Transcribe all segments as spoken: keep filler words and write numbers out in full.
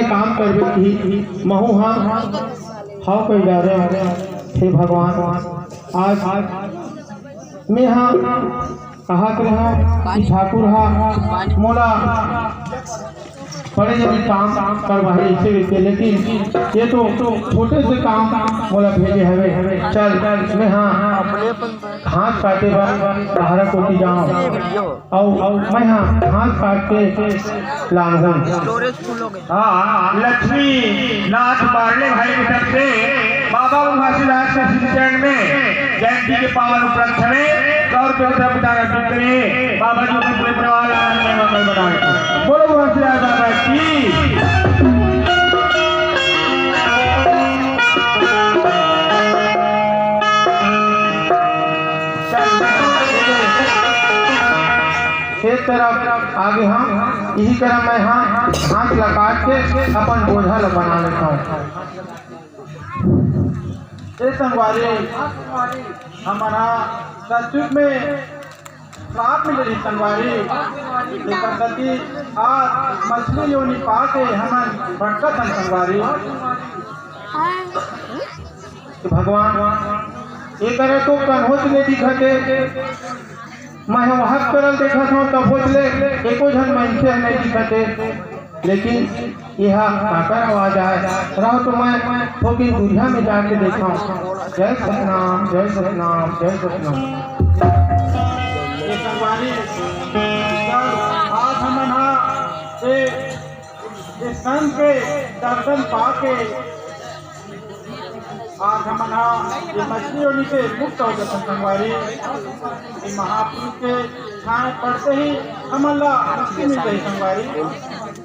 काम करबे कि महू हा हव कहि डारे। हे भगवान, आज मैं हा कहात रहा कि ठाकुर हा मोला बड़े जनी काम करवाही अइसे कहिके, लेकिन ये तो छोटे से काम मोला भेजे हवे। चल, मैं हा घास काटे बर बाहर कोती जाऊं। अउ मैं हा घास काट के लानहूं। हाँ, लक्ष्मी नाथ पारले भाई के तरफ से बाबा घासीदास के श्री चरण में जयंती के पावन उपलक्ष्य में सौ रुपये का वितरण अर्पित करिए। बाबा जी अपने पूरे परिवार आनंद में मंगल बनाए। बोलो घासीदास बाबा की। एक तरफ आगे हम इही करा मैं हा हाथ लगा के अपन बोझा ल बना लेता हूँ। ए संगवारी, हमन हा सचमुच में श्राप मिले रही संगवारी। एकर सेती आज मछली योनि पाके हमन भटकत हन संगवारी। कि भगवान, एकरा तो कन्होच नइ दिखत हे। मैं ह वहां करल देखत हंव, तभोच ले एको झन मनखे ह नइ दिखत हे। लेकिन एहा काकर आवाज आय? रहो तो मैं थोकिन दूरिहा में जाके देखंव। जय सतनाम, जय सतनाम, जय सतनाम। ये संगवारी, आज हमन हा ए, ए संत के दर्शन पाके आज हमन हा ये मछली योनि से मुक्त हो जाथन संगवारी। ये महापुरुष के छांय पड़ते ही हमन ला मुक्ति मिल जाही संगवारी।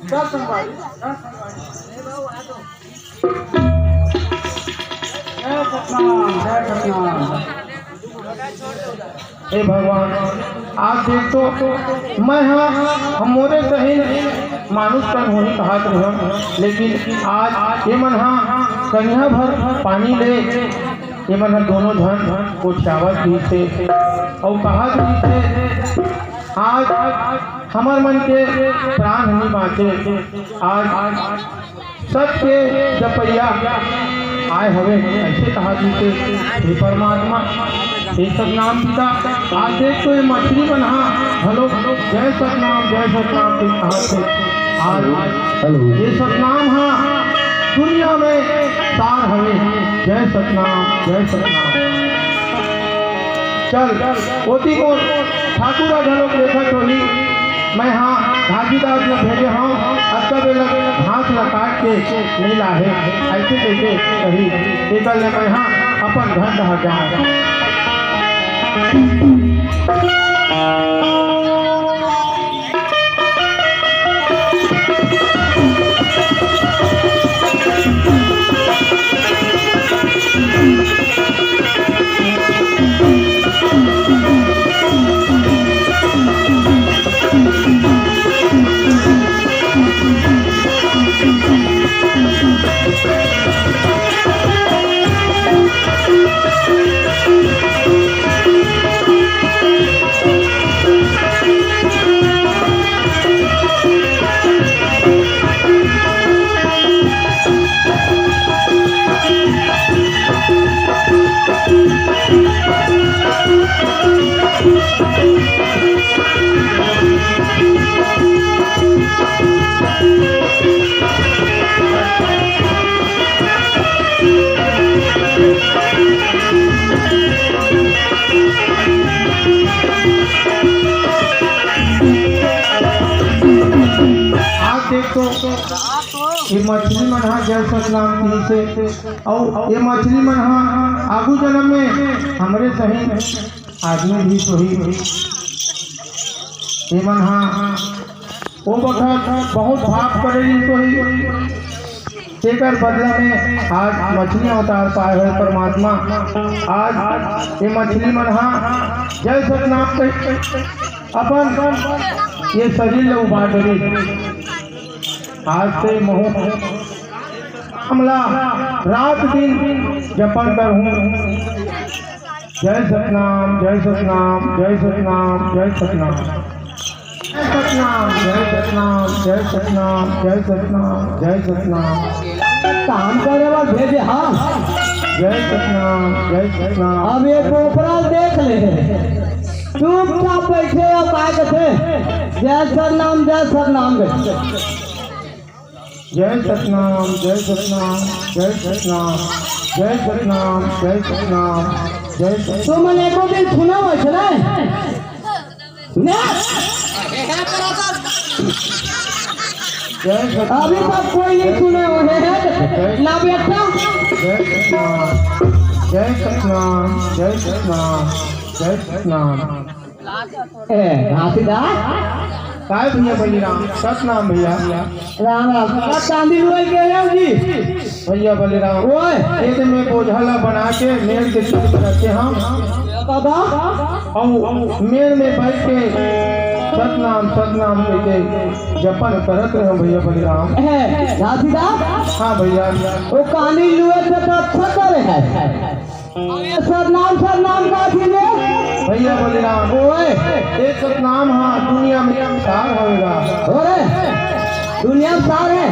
चल संगवारी, चल संगवारी। जय सतनाम, जय सतनाम। हे भगवान, आज देख तो मैं हा, हम मोरे सही मानुष तन होही कहात रहन, लेकिन आज ये मन हा कनिहा भर पानी ले ये मन हा दोनों झन गोठियावत रहिसे अउ कहात रहिसे, आज हमर मन के प्राण नइ बांचे। आज सत्य जपइया आय हवे, अइसे कहा जइसे, हे परमात्मा, हे सतनाम पिता, आज देख तो ये मछली मन हा घलो जय सतनाम, जय सतनाम के कहा थे। आज हेलो। ये सतनाम हा दुनिया में सार हवे। जय सतनाम, जय सतनाम। चल, ओती को ठाकुर घलो देखत होही। मैं हा घासीदास ल भेजे हंव, अतका बेला घास ल काट के नइ लाहे, अइसे कहिके कही। तेकर ले मैं हा अपन घर डहर जांव। आज देख तो ये मछली मन हा जय सतनाम कहिसे, अउ ये मछली मन हा आगू जन्म में हमरे सही आदमी भी होही। ये मन हा ओ बखत बहुत पाप करे रहिस होही, तेकर बदला में आज मछली अवतार पाए हे परमात्मा। आज ये मछली मन हा जय सतनाम कहि अपन ये शरीर ल उबार डरिस। आज से महू हमला रात दिन जपन करहूं। जय सतनाम, जय सतनाम, जय सतनाम, जय सतनाम। सतनाम, जय सतनाम, जय सतनाम, जय सतनाम, जय सतनाम। काम करे बर भेजे, हाँ। जय सतनाम, जय सतनाम। अब ये कोपरा देख ले, चुपचाप बैठे हो, काय कथे? जय सतनाम, जय सतनाम। जय सतनाम, जय सतनाम, जय सतनाम, जय सतनाम, जय सतनाम, जय सतनाम। तुमन एको दिन सुना हो ऐसे ना? ना। जय सतनाम। अभी तक कोई नहीं सुने हुए हैं। ना बेटा। जय सतनाम, जय सतनाम, जय सतनाम, जय सतनाम। ए, घासीदास। काय भैया बलिराम, सतनाम भैया। राम राम। का चांदी लुआई के आया जी? भैया बलिराम, ओए। ये तो मैं बोझा ला बना के मेड़ के चुप रखे हम। बाबा। और मेड़ में बैठ के सतनाम, सतनाम कह के जपन करत रहे भैया बलिराम। ए, घासीदास। हाँ भैया। वो कानी लुए थे तो अच्छा करे है। अरे सतनाम, सतनाम का थी रे? भैया बलिराम, ओए। ये सतनाम हाँ दुनिया में सार होएगा। अरे दुनिया में सार है,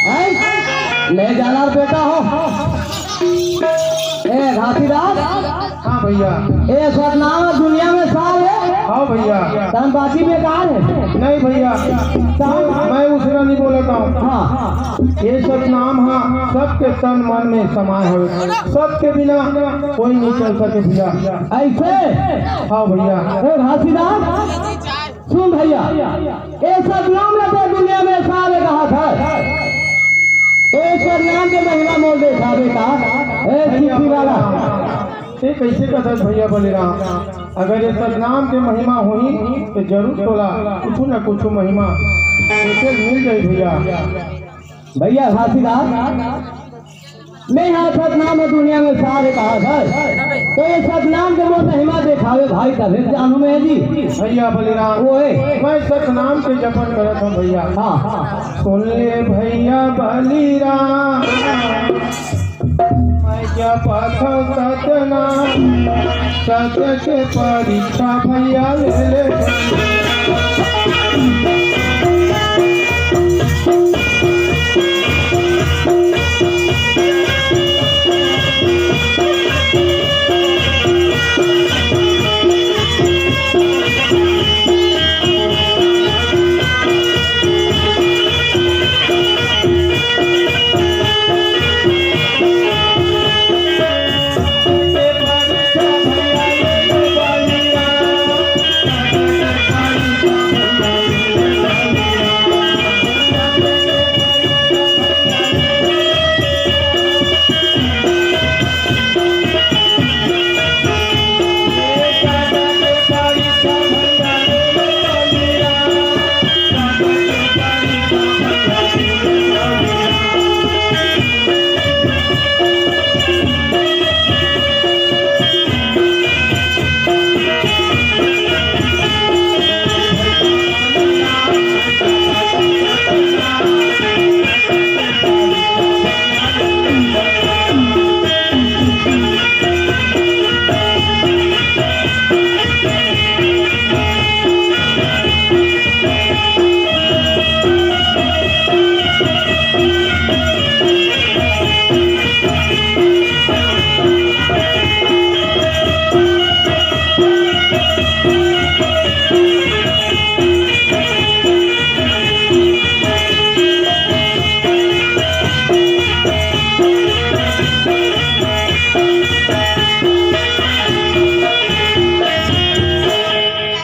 हैं? ले जाना बेटा हो। ए घासीदास। हाँ भैया। ए सतनाम दुनिया में सार है। हाँ भैया। तन बाकी बेकार है। नहीं भैया, तन मैं उसरा नहीं बोलता हूँ। हाँ। ये सतनाम हा सबके तन मन में समाय हवे, सबके बिना कोई नहीं चल सके भैया। ऐसे? हाँ भैया। ए घासीदास, सुन भैया, ये सतनाम ला तो दुनिया में सारे कहा था। ये सतनाम के महिमा मोल देखा बेटा। ए चिट्ठी वाला। ये कैसे कथस भैया बलिराम? अगर ये सतनाम के महिमा होही तो जरूर तोला कुछ ना कुछ महिमा ऐसे मिल जाए भैया। भैया घासीदास, मैं हा सतनाम दुनिया में सारे कहा था, तो ये सतनाम के मोर महिमा देखावे भाई, तबे जानू मैं जी। भैया बलिराम, ओए। मैं सतनाम के जपन करत हूँ भैया। हाँ। सुन ले भैया बलिराम, मैं जपत हूँ सतनाम, सत के परीक्षा भैया ले ले।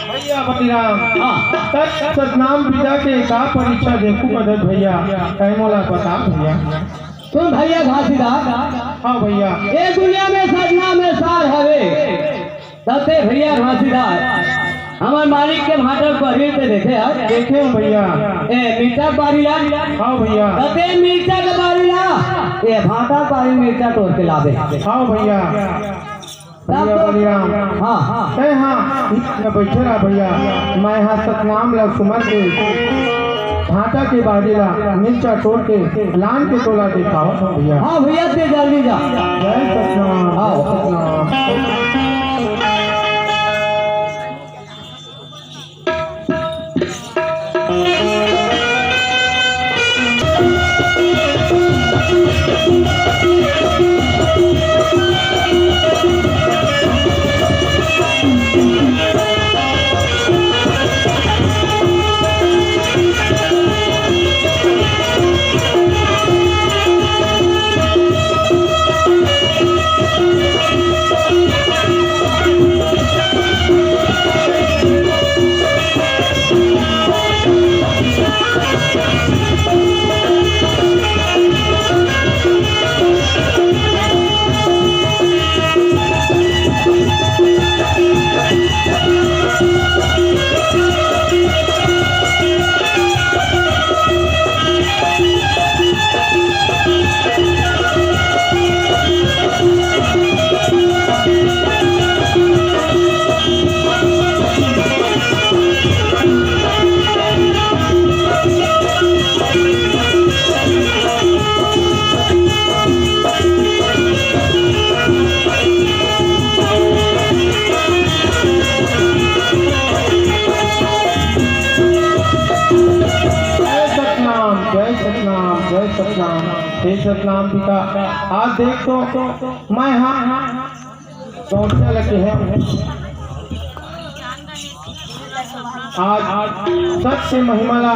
भैया बलिराम, हाँ। तब सतनाम विद्या के का परीक्षा देखू कदर भैया, तै मोला बता भैया। सुन भैया घासीदास। हाँ भैया। ये दुनिया में सतनाम में सार हवे। तब ते भैया घासीदास, हमर मालिक के भाटा बारी ते देखे हस? देखे हूँ भैया। ए, मिर्चा बारी ला। हाँ भैया। तब ते मिर्चा के बारी ला। ए, भाटा बारी मिर्चा तोड़ के लाबे। हाँ भैया। तब भैया तो बलिराम। हाँ, हाँ। ए, हाँ, न बैठे रहा भैया। मैं हा सतनाम ला सुमर के भाटा के बारी ला मिर्चा तोड़ के लान के तोला देखावत हूँ भैया। हाँ भैया, ते जल्दी जा। जय सतनाम, हाँ। जय सतनाम। हे सतनाम पिता, आज देख तो मैं हाँ गौंटिया लगे हैं। आज सत के महिमा ला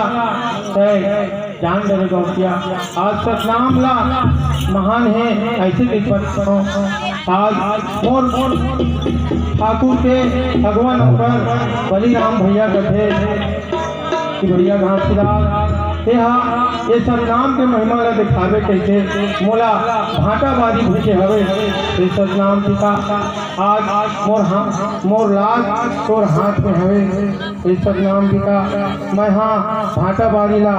तय जान डरे गौंटिया। आज सतनाम ला महान हे, ऐसे के पद। आज मोर ठाकुर के अगवा नौकर बलिराम भैया कथे कि भैया घासीदास, तेहा ये सतनाम के महिमा ला दिखावे कहिके मोला भांटा बारी भेजे हवे। हे सतनाम पिता, आज मोर हा-, मोर लाज तोर हाथ में हवे। हे सतनाम पिता, मैं हा भांटा बारी ला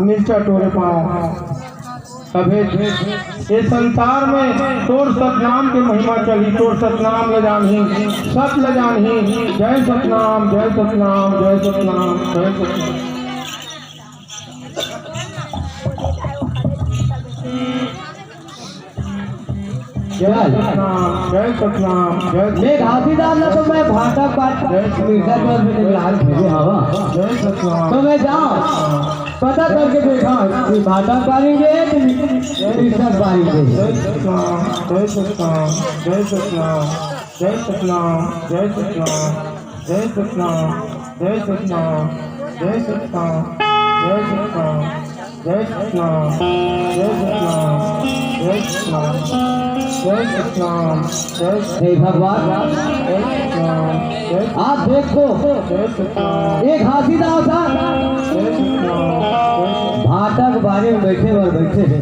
मिर्चा टोरे पाओ। तभे ये संसार में तोर सतनाम के महिमा चली, तोर सतनाम ल जानही, सत ल जानही। जय सतनाम, जय सतनाम, जय सतनाम, जय सतनाम। जय सतनाम, जय सतनाम, जय मैं घासीदास ला तो मैं भांटा पात जय सतनाम। मीटर पर भी लाल भेजे हवा। जय सतनाम। तो मैं जाओ, पता करके देखा कि भांटा पारी के कि मीटर पारी के। जय सतनाम, जय सतनाम, जय सतनाम, जय सतनाम, जय सतनाम। जय सतनाम, जय सतनाम, जय सतनाम, जय सतनाम, जय सतनाम, जय सतनाम, जय सतनाम, जय सतनाम, जय सतनाम, जय सतनाम, जय हे भगवान, जय आप देखो, जय सतनाम, ये घासीदास हा जय सतनाम, जय सतनाम। भांटा के बारी में बैठे बर बैठे हे।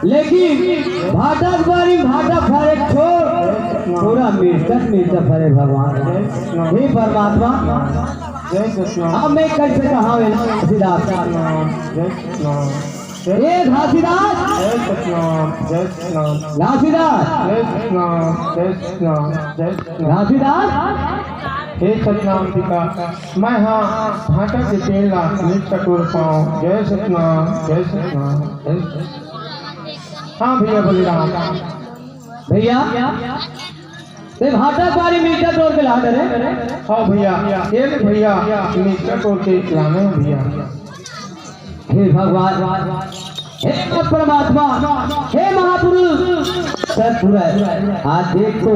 लेकिन भांटा के बारी में भांटा फरे छोड़, पूरा मिर्चट मिर्चा फरे भगवान। हे परमात्मा, जय सतनाम। अब मैं कैसे कहा घासीदास? जय सतनाम। हे घासीदास, जय सतनाम, जय सतनाम। घासीदास, जय सतनाम, जय सतनाम, जय सतनाम। घासीदास, हे सतनाम पिता, मैं हा भांटा के पेड़ ला मिर्चा टोर पाओ। जय सतनाम, जय सतनाम, जय सतनाम। हाँ भैया बलिराम। भैया, ते भांटा पारी मिर्चा टोर के ला दे रे। हाँ भैया, ये ले भैया, मिर्चा टोर के लाने हैं भैया। हे भगवान, हे परमात्मा, हे महापुरुष, सतपुरुष, आज देख तो,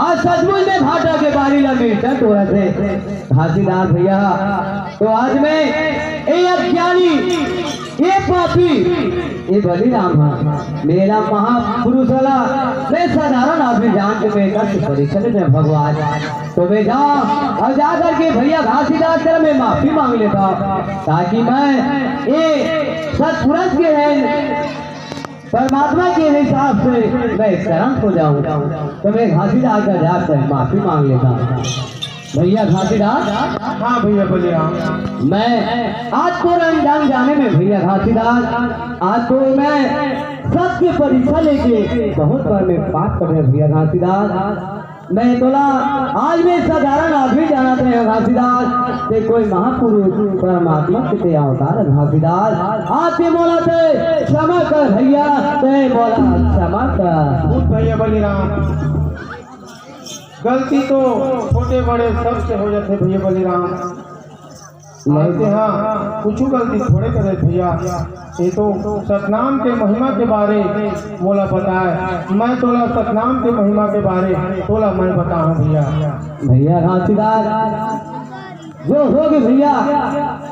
आज सचमुच में भांटा के बारी ला मिर्चा टोरत हे। घासीदास भैया, तो आज मैं ए अज्ञानी, ए पापी, ए बलिराम हा, मेरा महापुरुष वाला, मैं साधारण आदमी जान के मैं कष्ट परीक्षा लेते हैं भगवान। तो मैं जाऊं और जा करके भैया घासीदास कर मैं माफी मांग लेता हूँ, ताकि मैं ए सतपुरुष के हैं परमात्मा के हिसाब से मैं करम हो जाऊं, तो मैं घासीदास का जाकर माफी मांग लेता हूँ। भैया घासीदास, हाँ भैया बलिराम। मैं आज तो रंग जान जाने में भैया घासीदास, आज तो मैं सत्य परीक्षा लेके बहुत बार मैं पास कर रहे भैया घासीदास। मैं तोला आज मैं साधारण आदमी जानत रहे घासीदास, ते कोई महापुरुष परमात्मा के ते अवतार है घासीदास। आज ते मोला ते क्षमा कर भैया, ते मोला क्षमा कर। खुद भैया बलिराम, गलती तो छोटे बड़े सबसे हो जाथे भैया बलिराम। मैं तेहा कुछु गलती थोड़े करे भैया, ये तो सतनाम के महिमा के बारे मोला बताए, मैं तोला सतनाम के महिमा के बारे तोला मैं बताहूँ भैया। भैया घासीदास, जो होगे भैया,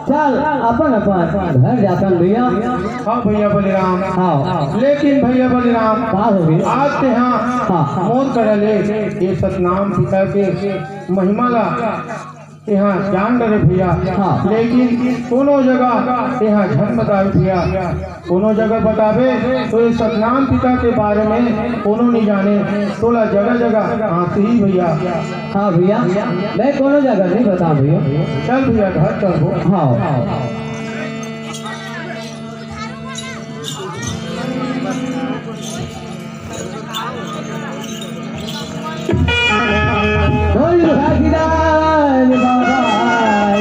चल अपन अपन घर जातन भैया। हाँ भैया बलिराम। हाँ। लेकिन भैया बलिराम, का होगे? आज तेहा हाँ। मोर करा ले ये सतनाम पिता के महिमा ला तेहा जान डरे भैया। हाँ। लेकिन कोनो जगह तेहा झन बतावे भैया, कोनो जगह बताबे तो ये सतनाम पिता के बारे में कोनो नहीं जाने, तोला जगह जगह आती ही भैया। हाँ भैया, मैं कोनो जगह नहीं बता भैया। चल भैया घर चलबो। हाँ। बोल घासीदास बाबा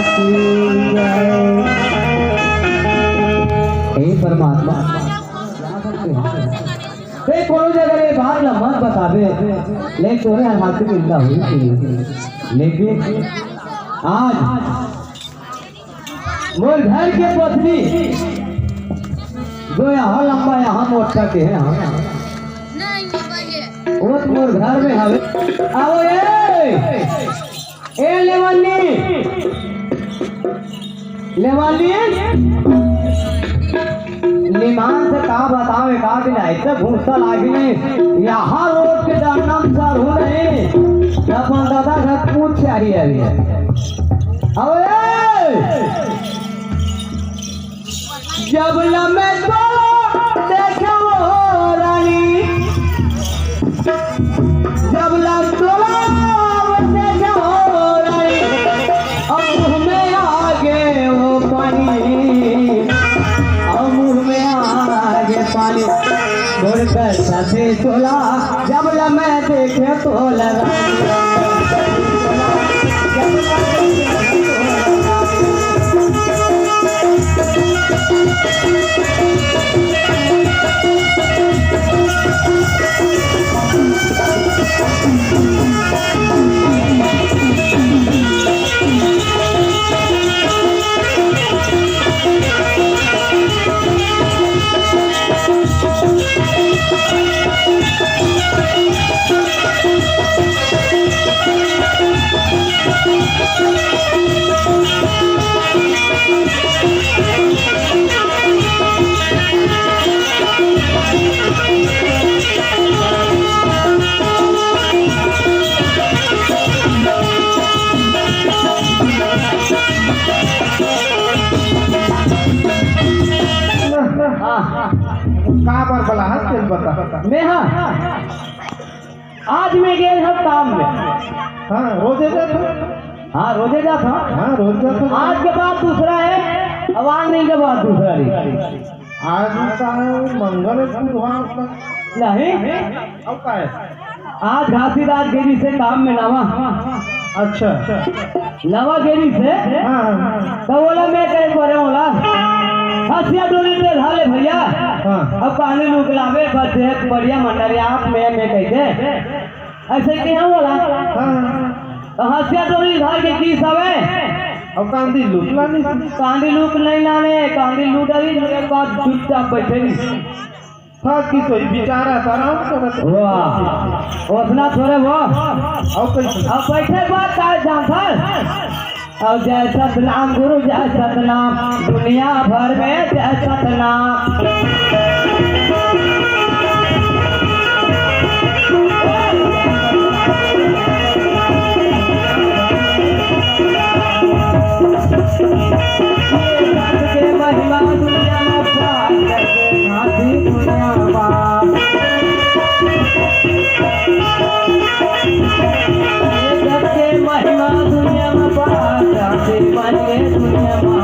की जय। हे परमात्मा, ते कोनो जगह ये बात ला मत बताबे, ले तोरे हाथ से निंदा हुई थी। लेकिन आज मोर घर के पत्नी तो यहाँ लंबा, यहाँ मोटा के है, हाँ। नहीं, बाबा, ये। वो तो मोर घर में हवे। आओ, ए! ए, लेवाली! लेवाली! निमान से का बतावे, का दिन ऐसे घूसा लागी नहीं। यहाँ रोड के डंडा में चढ़ू नहीं। अपन दादा घर पूछ चाहिए अभी। आओ, ए! जब लम्बे तोला देखे वो रानी, जब लम्बे तोला देखे वो रानी, अब मुँह में आगे वो पानी, अब मुँह में आगे पानी, छोड़ कर सफेद तोला, जब लम्बे देखे तोला रानी। हाँ। का बर बला हस, तेल बता। मैं हाँ। आज मैं गेल हँव काम में। हाँ, रोजे जात हँव। हाँ, रोजे जात हँव। हाँ, रोज जात हँव। आज के बात दूसरा है, अब आज नहीं के बात दूसरा रही। आज का है, मंगल है, बुधवार का। नहीं। अब का है? आज घासीदास गे रिहिसे काम में नवा। अच्छा। नवा गे रिहिसे। हाँ, हाँ। त ओला मैं कहे परे ओला, हँसिया डोरी ले धर ले भइया। हाँ। अब पानी लूक लावे, बस देख बढ़िया मंडरिया में, मैं कहिके। अइसे कहे ओला। हाँ, हाँ। त हँसिया डोरी धर के गिस हवे। अब कांदी लूक लाने। कांदी लूक नहीं लाने, कांदी लूक डाली, एक बार चुपचाप बैठे रही। थक गिस होही, बेचारा त आराम करत हे। वाह, ओतना थोरे वो। अउ कइसे? अब बैठे बात का जानथस? अउ जय सतनाम गुरु, जय सतनाम, दुनिया भर में जय सतनाम। के महिमा दुनिया में पार करके हाथी दुनिया में। ये जग के महिमा दुनिया में पार करके बन गए दुनिया में।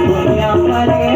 दुनिया बन गए।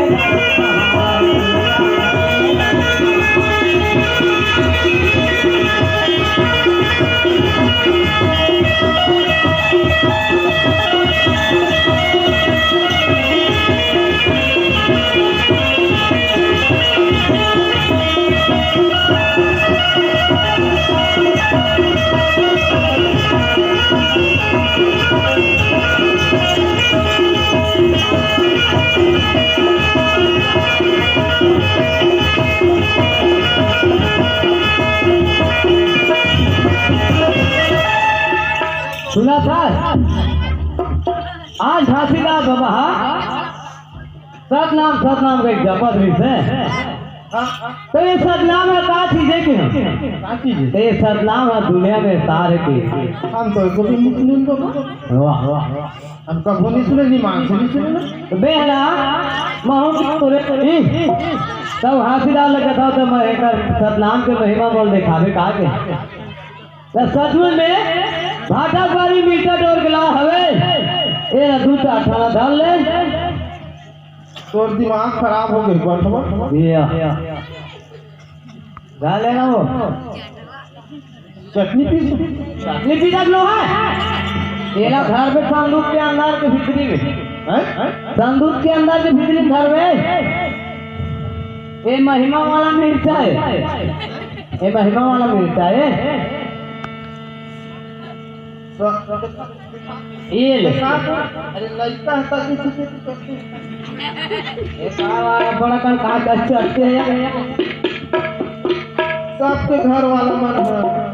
सुना था, आज घासीदास बाबा हा सतनाम, सतनाम कहिके जपत रहिसे। त ये सतनाम ह का चीज हे कि? का चीज हे? त ये सतनाम ह दुनिया में सार हे कि? हम तो एको भी नहीं सुने बाबा। वाह, वाह। हम कभू नहीं सुने, निमान से नहीं सुने ना। बेहला, महू की तोरे, तब घासीदास लगे था तो मैं एकर सतनाम के महिमा बोल देखावे का के। त सचमुच में भाटा बारी मीठा डोर के लावा हवे। ए ला दू चार ठाना धर ले। तोर दिमाग खराब हो गई, बंठवा। या। गा लेना वो। चटनी पीस। चटनी पीसत नो है। तेला घर पे संदूक के अंदर के भीतरी में। हैं? संदूक के अंदर के भीतरी में घर में। ए महिमा वाला मिर्चा है। ए महिमा वाला मिर्चा है। ये ले। अरे लइका है, तब भी तुझे ए, का बड़ा कन का कर चढ़ते हैं? सबके घर वाला मन है।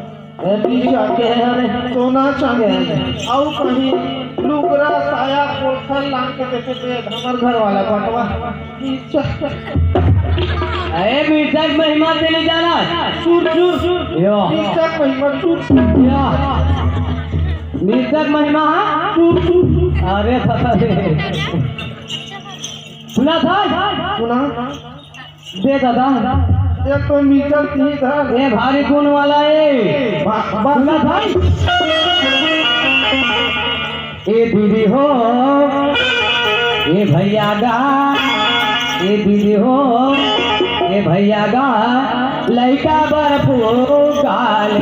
ए, पीछे आके है, अरे। सोना चांदी, अउ कहीं लुगरा, साया, पोथल लान के देते थे, हमर घर वाला बटवा। ए, मिर्चा के महिमा तेली जाना। चूर, चूर, चूर। यो। मिर्चा के महिमा चूर, चूर। या। मिर्चा के महिमा, हाँ? चूर, चूर, चूर। अरे, पता नहीं। सुना था? सुना। दे दादा। एक तो मिर्चा की धर। ए, भारी गुण वाला ए। बा-, बा-, सुना था? ए दीदी हो, ए भैया गा, ए दीदी हो, ए भैया गा, लइका बर फूल गाल।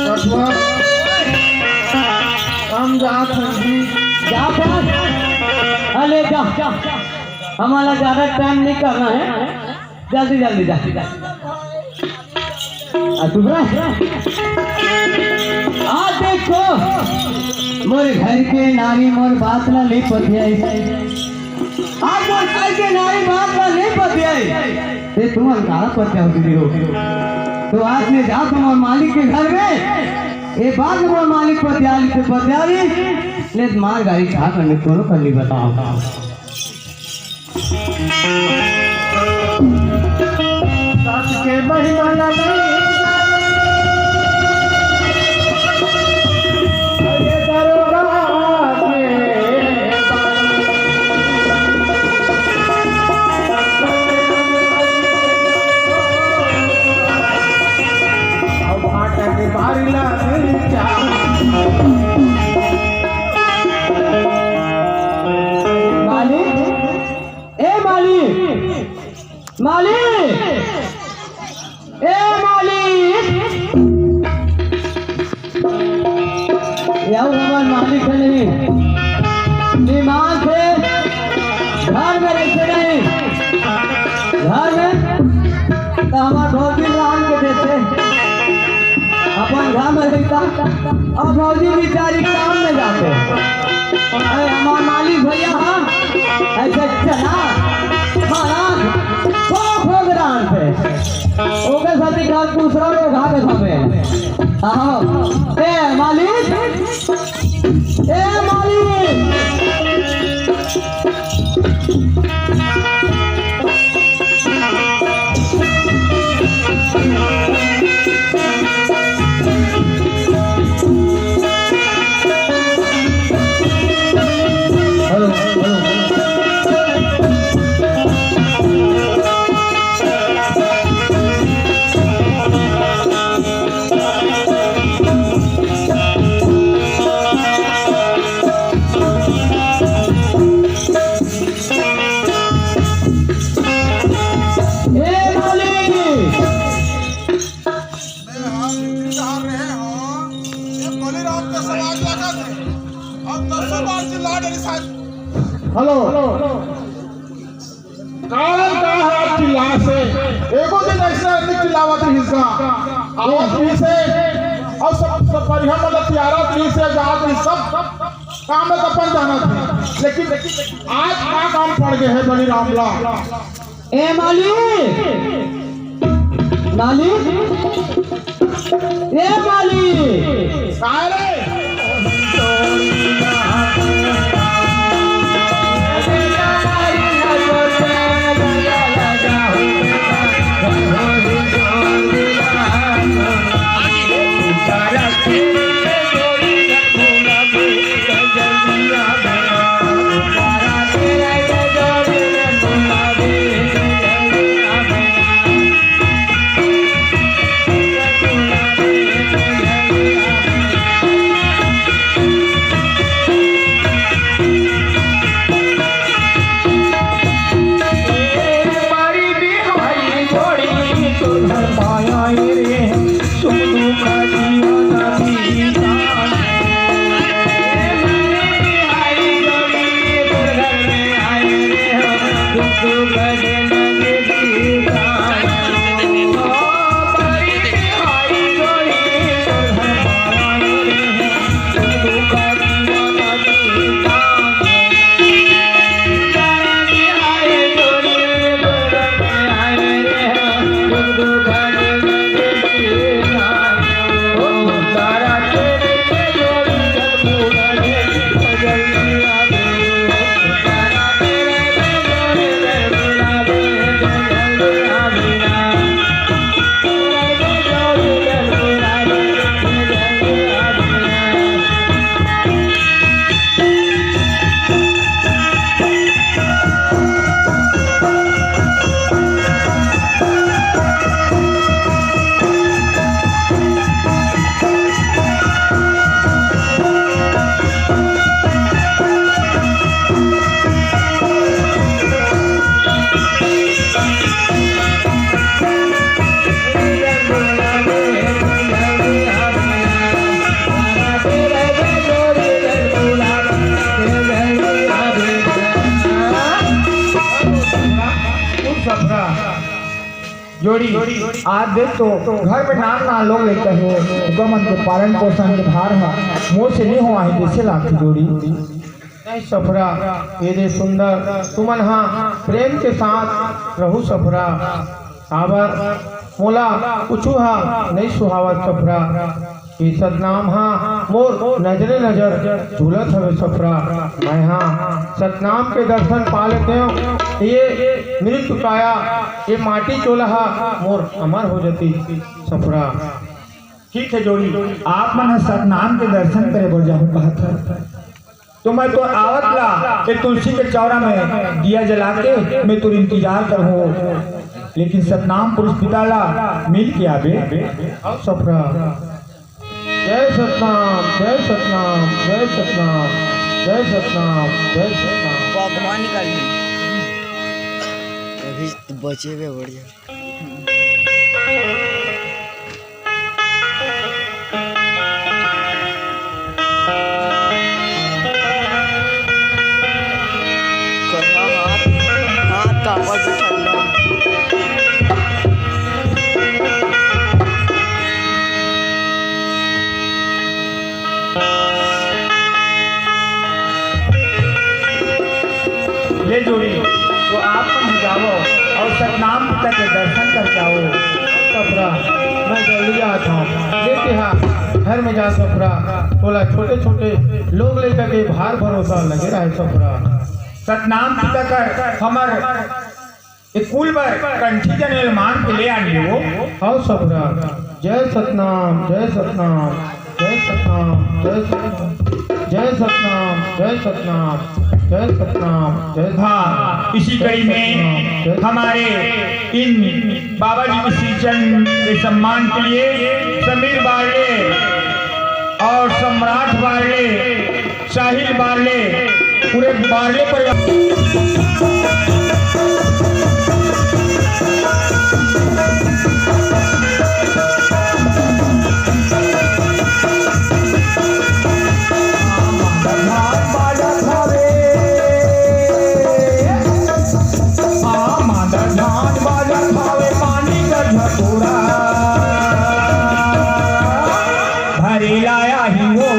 कठुआ, हम जात हन जी। जा बस। अले जा, जा। हमारा ज्यादा टाइम नहीं करना है। जल्दी, जल्दी जा। आ, तू बस। आ देखो, मोर घर के नारी मोर बात ला नहीं पतियाई। आज मोर घर के नारी बात ला नहीं पतियाई, ते तुमन का पतियाओ दीदी हो? तो आज मैं जात हूँ मोर मालिक के घर में, ये बात मोर मालिक पतियाली से पतियाली, ले मार गाड़ी खा करने कोनो कर नहीं बताओ। सच के महिमा ला नहीं जाने। अरे दरोगा के अब भाटा के बारी ला नहीं जा। मालिक, ए मालिक, मालिक, ए मालिक, ये हमार मालिक है नहीं, दिमाग से घर में रखे नहीं, घर में तो हमार भौजी राम के देते, अपन घर में रहता, अब भौजी बेचारी काम में जाते। अरे हमार मालिक भैया, हाँ, ऐसे चला, मारा, खो खो के डांस है। ओके साथी का दूसरा लोग आके सामने। हाँ, ए मालिक, ए मालिक। Hello, hello. से एगो दिन अइसने आदमी चिल्लावत रहिस गा, आवत रहिस हे, अउ सब, सब बढ़िया मन ल तियारत रहिस हे, जात रहिस, सब काम में अपन जानत हे, लेकिन आज का काम पड़ गे हे बलिराम ला? ए मालिक, मालिक, ए मालिक। काय रे? जोड़ी, आज देख तो घर में नान नान लोग लइका हे, ओकर मन के पालन पोषण के भार ह मोर से नइ होवय, कइसे लागथे जोड़ी? नहीं सफरा, ए दे सुंदर, तुमन हा प्रेम के साथ रहू सफरा। काबर मोला कुछु हा नइ सुहावत सफरा। ये सतनाम हा मोर नजरे नजर झूलत हवे सफरा। मैं हा सतनाम के दर्शन पा लेतेंव। ये मृत्यु काया, ये माटी चोला हा मोर अमर हो जतिस सफरा। ठीक हे जोड़ी, आप मन ह सतनाम के दर्शन करे बर जाहूं कहत हव, तो मैं तो आवत ला ए तुलसी के चौरा में दिया जला के मैं तोर इंतजार करहूं, लेकिन सतनाम पुरुष पिता ला मिल के आबे। आओ सफरा। जय सतनाम, जय सतनाम, जय सतनाम, जय सतनाम, जय सतनाम। भगवान निकाल ली। अभी तो बचे हुए बढ़िया। हाथ, हाथ कांपत हे ठंडा। ले जोड़ी, तो आप मन जावो अउ सतनाम पिता के दर्शन करके आओ। सफरा, मैं जल्दी जात हंव। ले तेहा घर में जा सफरा, तोला छोटे-छोटे लोग लइका के भार भरोसा लगे रहे सफरा। सतनाम पिता कर हमर ए कुल बर कंठी जनेऊ ल मान के ले आन लेवो। हव सफरा। जय सतनाम, जय सतनाम, जय सतनाम, जय सतनाम, जय सतनाम, जय सतनाम, जय सतनाम, जय सतनाम। हाँ, इसी कड़ी में हमारे इन बाबा जी के श्री चरण के सम्मान के लिए समीर बारले और सम्राट बारले, साहिल बारले, पूरे बारले परिवार। मिलाया ही हो।